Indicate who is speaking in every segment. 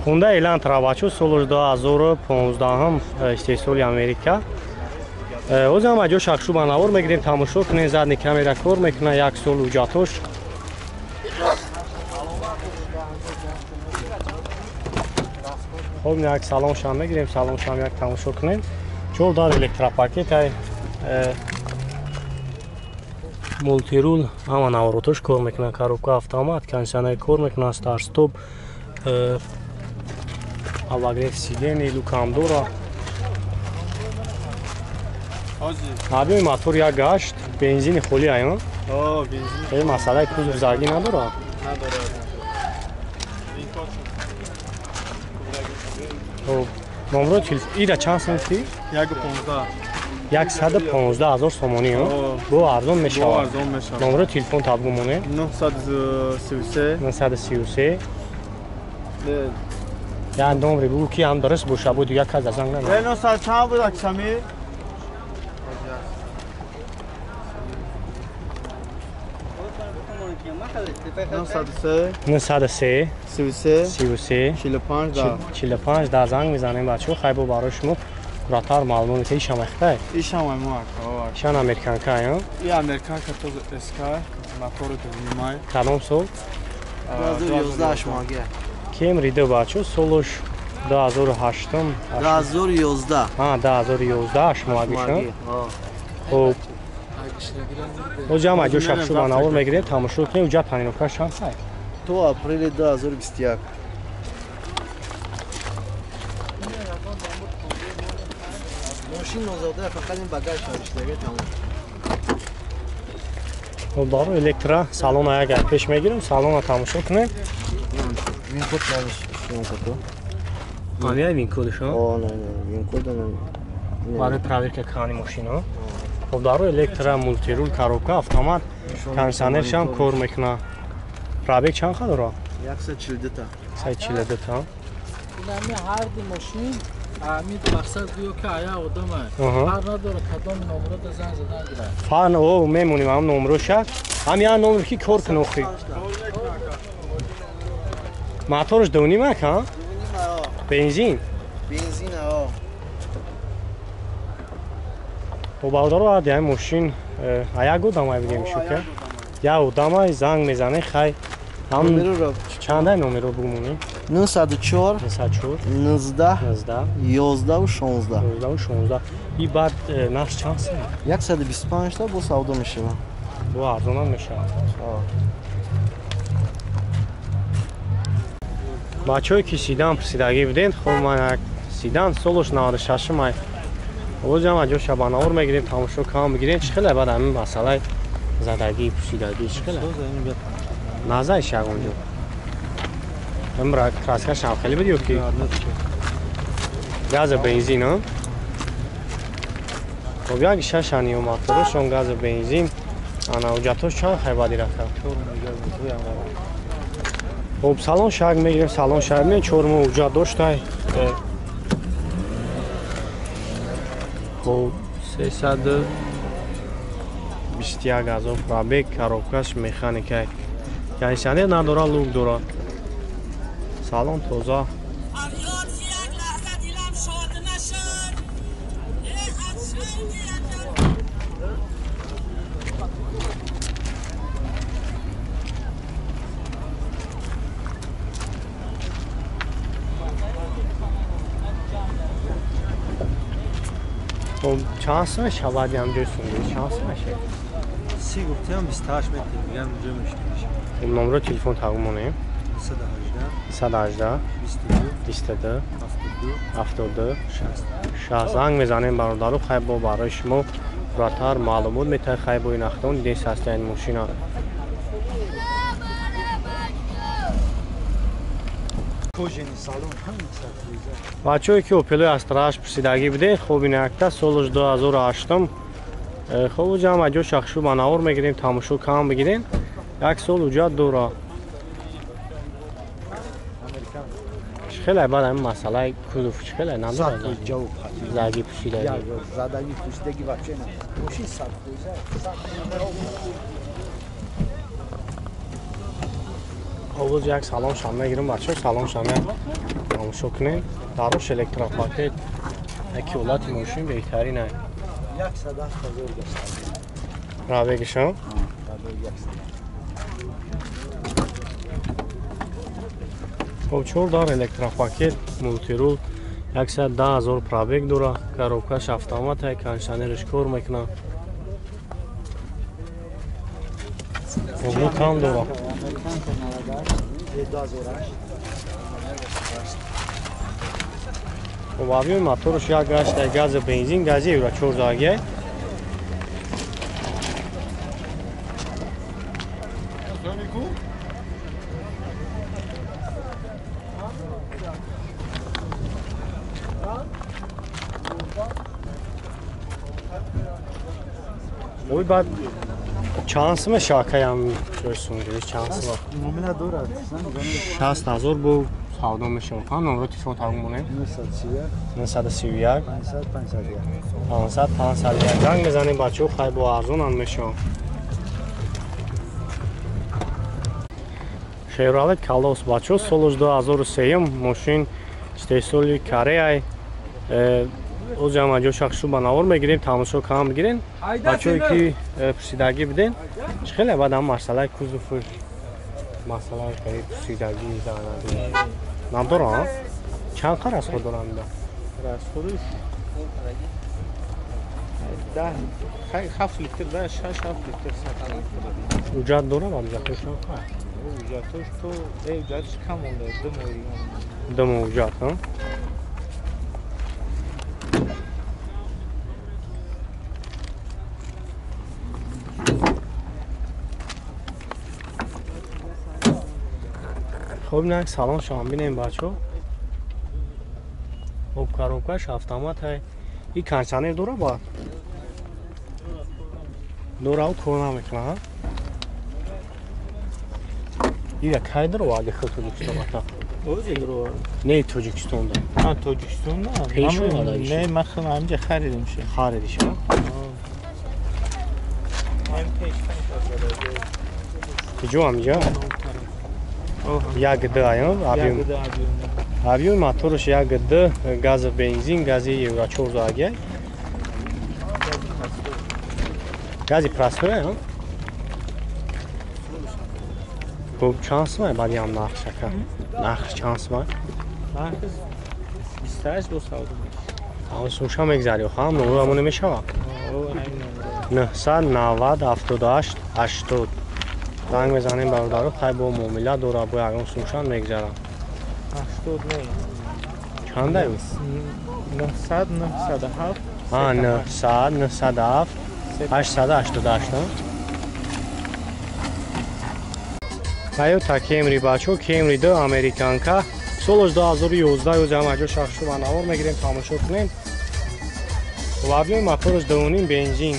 Speaker 1: Хунда Элантра бачо солш 2015 истеҳсоли Америка. Озам аҷо шахшу ба навор мегирем, тамошо кунем, задни камера кор мекуна, як сол ҳуҷҷатош. Хоб як салоншам мегирем, салоншам як тамошо кунем. Чор дар электропакет ай мултирул ҳама наворотош кор мекунад, коробка автомат, кондиционер кор мекунад, старт-стоп, обогрев сидений, люкам дора. Объёми мотор як гашт, бензини холи ай, а? Бензин. Масъалаи кузов заргӣ надорад?
Speaker 2: Надорад.
Speaker 1: Хоб, номро телефон ира чанд сом ки?
Speaker 2: 115.
Speaker 1: 115 ҳазор сомонӣ, бо арзон мешавад. Номро телефон табгу монем.
Speaker 2: 933
Speaker 1: 933. Я номре бугу ки ҳам дуруст боша, бо дигар кас занг назанад.
Speaker 2: 900 чанд буд аксами? 903
Speaker 1: 903
Speaker 2: 33
Speaker 1: 33
Speaker 2: 45 10
Speaker 1: 45 10 занг мезанем бачаҳо. Хай бо барои шумо пурратар маълум мешавад. Ишам ахтай?
Speaker 2: Ишам ай мо ака.
Speaker 1: Ишан американка ай?
Speaker 2: И американка тоже СК, мотори дувнимай.
Speaker 1: Кадом сол?
Speaker 3: 2011 моҳ.
Speaker 1: Кемри ду бачаҳо, солш 2008.
Speaker 3: 2011.
Speaker 1: А, 2011 моҳ. Хоб. Оҷа маҷо шахшу ба навор мегирем, тамошо кунем. Уҷа панировка чанд сай?
Speaker 3: То апрели 2021. Мошин озода, фақат ин багаж шавиштага тамом.
Speaker 1: Хоб, даро электро салона як пеш мегирем, салона тамошо кунем.
Speaker 3: Вин-код шавиш.
Speaker 1: Ами вин-кодш,
Speaker 3: О, не, не, вин-код не.
Speaker 1: Барои проверка кардани мошино. Хоб, даро электро мултирул, коробка автомат, кондиционершам кор мекунад. Пробег чанд ха дорад?
Speaker 3: 142 та.
Speaker 1: 142 та.
Speaker 4: Инами ҳар ду мошин ами мақсад гӯё ки ая одама. Фарқ надорад кадом номро да занг задан гирад.
Speaker 1: Фарқ о мемонем ҳам номроша. Ҳам як номр ки кор кун охи. Моторш дувним ака? Бензин?
Speaker 3: Бензин, о.
Speaker 1: Хоб, бародаро, ҳад яй мошин аяк одамай бигем шука. Я одамай занг мезане, хай. Ҳам чандай номеро бугмонем?
Speaker 3: 904
Speaker 1: 904
Speaker 3: 19
Speaker 1: 19
Speaker 3: 11 16
Speaker 1: 11 16. И баъд нарх чанд сом?
Speaker 3: 125 та бо савдо мешавад.
Speaker 1: Бо арзонам мешавад. Бачаҳое ки сидан пурсидагӣ будед, хоб ман як сидан солш 96 май. Оҷам аҷо шабанавор мегирем, тамошо кам бигирем. Чӣ хеле баъд ҳамин масъалаи задагӣ, пӯшидагӣ чӣ хеле? Назаиш ягонҷо. Амра краскаш ҳам хеле буд ё ки? Газа бензин, а? Хоб, як шашани моторашон газа бензин. Ана ҳуҷҷатош чанд хай баъди рафта? Хоб, салон шаг мегирем, салон шаг мегирем, 4 моҳ ҳуҷҷат доштай. Хоб, 321 ҳазор пробег, коробкаш механикай. Кондиционер надора, лук дора. Салон тоза. Хоб, чанд сом шавад ҳамҷои сумгӣ? Чанд сом шавад?
Speaker 2: 30 гуфтам, 28 метр дигар ҷо мешавад.
Speaker 1: Номро телефон тағу монем.
Speaker 2: 118
Speaker 1: 118
Speaker 2: 22
Speaker 1: 22
Speaker 2: 72
Speaker 1: 72 60. Занг мезанем бародару, хай бо барои шумо пурратар маълумот метаҳад. Хай бо инахтон дидем састияни мошина. Бачаҳое ки Опелои Астраш пурсидагӣ будед, хоб ин якта солш 2008. Хоб, уҷа ҳам аҷо шахшу ба навор мегирем, тамошо кам бигирем. Як сол ҳуҷҷат дора. Чӣ хеле баъд ҳамин масъалаи кузов чӣ хеле надорад? Задагӣ пӯшидагӣ.
Speaker 3: Задагӣ пӯшидагӣ вообще на. Мошин сад фоиза.
Speaker 1: Овоз як салон шам мегирам бачаҳо, салон шам тамошо кунем. Дарош электропакет, яки ҳолати мошин беҳтарин ай.
Speaker 3: 107 ҳазор гашта.
Speaker 1: Пробегашам?
Speaker 3: Пробег 107.
Speaker 1: Хоб 4 дар электропакет, мултирул, 110 ҳазор пробег дора, коробкаш автомат ай, кондиционераш кор мекунад. Хоб кам дора. Хоб объёми мотораш як гашт гази бензин, гази евро 4 заги. Ой баъд чанд сум шакаям ҷойсунгириш чанд сум?
Speaker 3: Муомила дорад.
Speaker 1: 60 ҳазор бо савдо мешавад. Номро телефон тағйир монем.
Speaker 3: 931
Speaker 1: 931
Speaker 3: 500 501
Speaker 1: 500 501. Занг мезанем бачаҳо, хай бо арзонам мешавад. Chevrolet Coloss бачаҳо, солаш 2003 мошин истеҳсоли Кореяй. Оз ҳам анҷо шахсу ба навор мегирем, тамошо кам бигирен. Бачаҳое ки пурсидагӣ биден, чӣ хеле баъд ҳам масъалаи кузовш, масъалаи хеле пурсидагӣ занади надорам. Чанд қар расход дорам ида?
Speaker 2: Расходиш 10 7 литр, да 6 7 литр 7 литр.
Speaker 1: Ҳуҷҷат дорам, ҳуҷҷатош чанд қар?
Speaker 2: Ҳуҷҷатош то ҳуҷҷатш кам монда, 2 моҳ.
Speaker 1: 2 моҳ ҳуҷҷат, ҳа? Хоб инак салон шам бинем бачаҳо. Хоб коробкаш автомат ҳай. И кондиционер дора ба? Дора, кор намекунад. Ира кай дароварди худ Тоҷикистон ата? Не Тоҷикистон да.
Speaker 2: А Тоҷикистон да?
Speaker 1: Пеш омада.
Speaker 2: Не, ман худам ҳаминҷа харидим ше.
Speaker 1: Харидиш, ҳа?
Speaker 2: Ман пеш
Speaker 1: Куҷо ҳаминҷа? Як Д ая, объем. Объем мотораш як Д, газ бензин, гази евро 4 заги. Гази простой, ҳа? Хуб чанд сум баъди ҳам нарх шака? Нарх чанд сум?
Speaker 2: Нарх 28 бо савдо мешавад.
Speaker 1: Ҳам сумша мегзари, ҳам номро намешавад. 990 78 80. Занг мезанем бародаро, хай бо муомила дора, бо ягон сумшан мегзарам.
Speaker 2: 80 не.
Speaker 1: Чанда ю?
Speaker 2: 900 907.
Speaker 1: А 900 907 888. Toyota Camry бачо, Camry 2 американка. Солаш 2011 ё ҷамъ шахшу ба навор мегирем, тамошо кунем. Лабёи мотораш 2.5 бензин.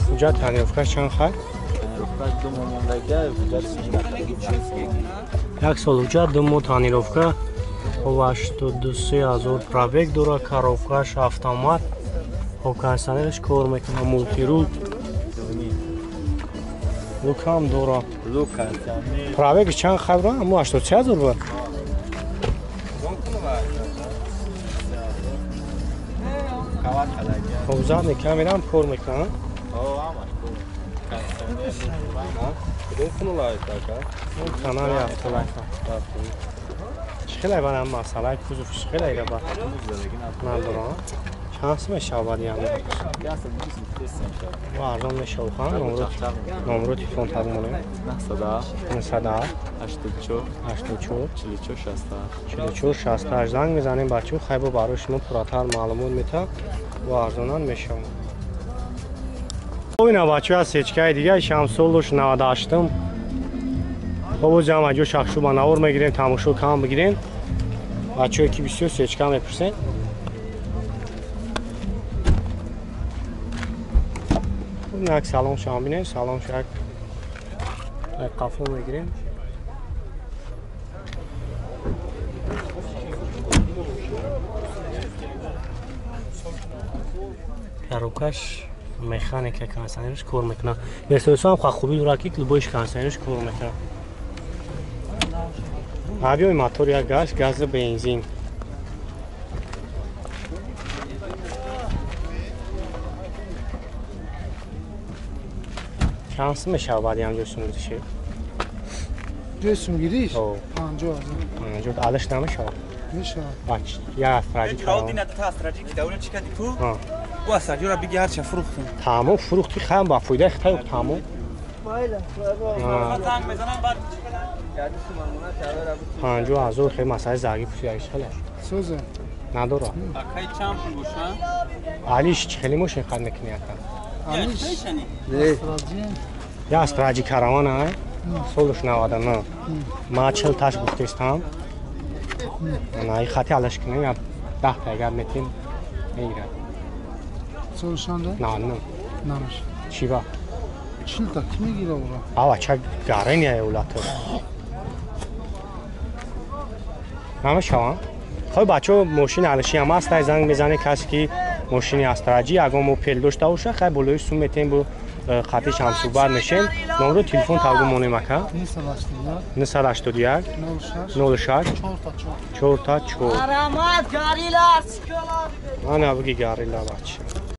Speaker 1: Ҳуҷҷат танировкаш чанд хай? Як сол ҳуҷҷат, 2 моҳ танировка. 83 ҳазор пробег дора, коробкаш автомат, хоб кондиционераш кор мекунад, мултирул. Лукам дора. Пробегаш чанд хай бра? Аммо 83 ҳазор буд. Хоб задни камерам кор мекунад. Канали автолайф. Хеле барам масъалаи кузов хеле ира ба надорам. Чанд сум мешавад яъне? Ва арзон мешавад, ха? Номро телефон тағйир монем. 907
Speaker 2: 84
Speaker 1: 84
Speaker 2: 44 68
Speaker 1: 44 68. Занг мезанем бачаҳо, хай бо барои шумо пурратар маълумот метавад ва арзонан мешавад. Ина бачаҳо аз сечкаи дига шам солуш 98. Хоб ҷамъ ҷо шахшу ба навор мегирем, тамошо кам бигирем. Бачаҳое ки бисёр сечка мепурсен. Як салон шам бинем, салон шак қафо мегирем. Коробкаш механика кондиционерш кор мекунад. Мерседес ҳам хубӣ дорад ки любойш кондиционерш кор мекунад. Объёми мотор як газ, гази бензин. Чанд сум мешавад баъди ҳам ҷои сумгириши?
Speaker 5: Ҷои сумгириш? 50 ҳазор.
Speaker 1: 50 алиш намешавад?
Speaker 5: Мешавад.
Speaker 1: Бач, як астраҷи
Speaker 6: калон. Астраҷи ки давра чӣ кардӣ ку? Ӯ астраҷиро биги ҳарча фурӯхтем.
Speaker 1: Тамом фурӯхтӣ, хам ба фоидаи хитаю тамом.
Speaker 6: Занг мезанам баъд
Speaker 1: 50 ҳазор хеле масъалаи заргӣ пӯшидагиш хеле.
Speaker 5: Сӯза.
Speaker 1: Надорад.
Speaker 6: Акай чанд пул боша?
Speaker 1: Алиш чӣ хеле мошин хат мекунӣ ака?
Speaker 5: Алиш?
Speaker 1: Я астраҷи караван ай? Солуш 99. Ма 40 таш гуфтестам. Ана и хати алиш кунем, я 10 тайгар метим мегирад.
Speaker 5: Солуш чанда?
Speaker 1: 99.
Speaker 5: Намеш.
Speaker 1: Чӣ ба?
Speaker 5: 40 та ки мегира ура?
Speaker 1: Ава ча гарения улато. Намешавам? Хой бачо мошин алиши ҳам аст, ай занг мезане касе ки мошини астраҷи ягон мо пел дошта боша, хай болои сум метем бо қатиш ҳамсӯҳбат мешем. Номро телефон тавгу монем ака? 981 06 4 4. Ана буги гарила бача.